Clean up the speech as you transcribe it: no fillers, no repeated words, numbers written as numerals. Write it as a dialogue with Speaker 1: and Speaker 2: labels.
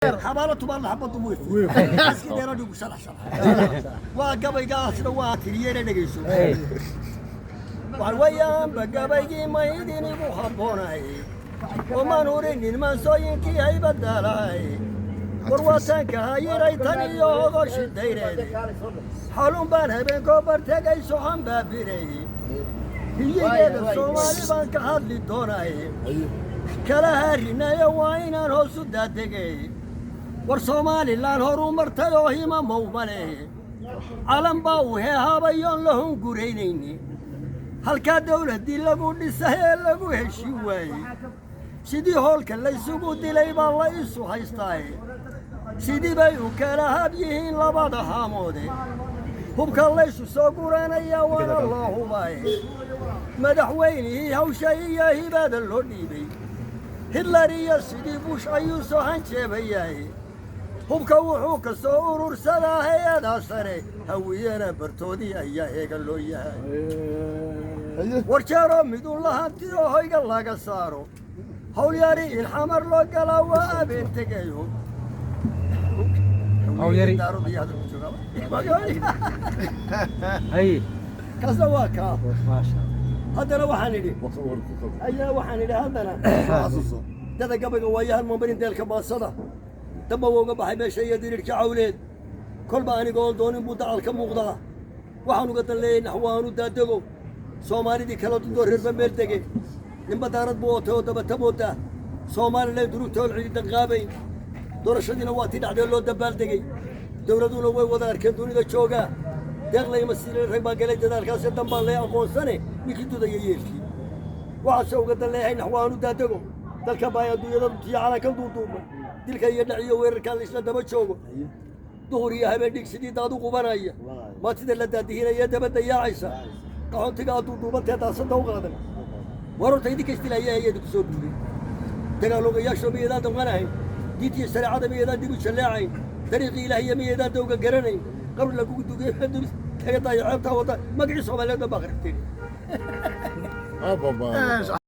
Speaker 1: Xabaalo tubaan xabadu wiif sharax sharax waa gabaygaasna waa tiriyena dhegeyso. Waxaan wayaanba gabaygii maydin igu habboonay omaan hurinin maansooyinkii haybadaalay warwaatanka hayiray tan iyo ogoshi dayreed xalun baan habeenkoo bartegay soxan baabiray hiyigeeda Soomaali baan ka hadli doonay kala harinayo waa inaan hoosu daadegay. War Somalilan horuu martay oo hima mawmale calan baa u heehaabayoon la hunguraynayni halkaa dawladdii lagu dhisay ee lagu heshin waayey sidii hoolka laysugu dilay baa la isu haystaaye sidii bay u kala hab yihiin labada haamoode hubka laysu soo guranaya waana loo hubaaye madaxweynihii hawsha iyo hibada loo dhiibay Hitler iyo sidii Bush ayuu soo hanjeebayahay. Hubka wuxuu ka soo urursadaa hay-adaa sare Hawiyena bartoodii ayaa heegan loo yahay. Warjeeroo midun lahanti oo hoyga laga saaro hawlyari in Xamar loo galaa waa abeen tegayo.
Speaker 2: Hawlyari. Haye.
Speaker 1: Kaasna waa kaa.
Speaker 2: Maasha.
Speaker 1: Haddana waxaan idhi ayaa waxaan idhi haddana dada gabayga waayahan mamarin deelka maansada damba waa uga baxay meesha iyo diriirka cawleed kolba anigoon doonin buu dacal ka muuqdaa. Waxaan uga dan leeyay naxwaanu daadego Soomaalidii kala dudoo reerba meel dege ninba daarad buu ootay oo dabata moodaa Soomaalilay durugtool cidi danqaabayn. Doorashadiina waa tii dhacdee loo dabaaldegey dowladuna way wada arkeen dunida joogaa deeqlayma siilay rag baa galay dadaalkaasi dan baan lay aqoonsane ninkii dudaya yeelkii. Waxaase uga dan leeyahay naxwaanu daadego dalka baa adduunyada tiyo calankan duuduubmay dilka iyo dhac iyo weerarkaa la isla daba joogo duhur iyo habeen dhig sidii daadu qubanaya maatida la daadihinaya dabadda yaacaysa qaxoontiga aad duuduubantee daasada u qaadan. War horta idinka istilaya ayada ku soo duulay dagaaloogayaashoo miyaydaan damqanahayn diintiyo shareecada miyaydaan dib u jalleecayn dariiqii ilaahiya miyaydaan dowga garanayn qabri lagugu dugay kaga daayo ceebtaa wadda magacii Soomaaliyeed baa akhribteen.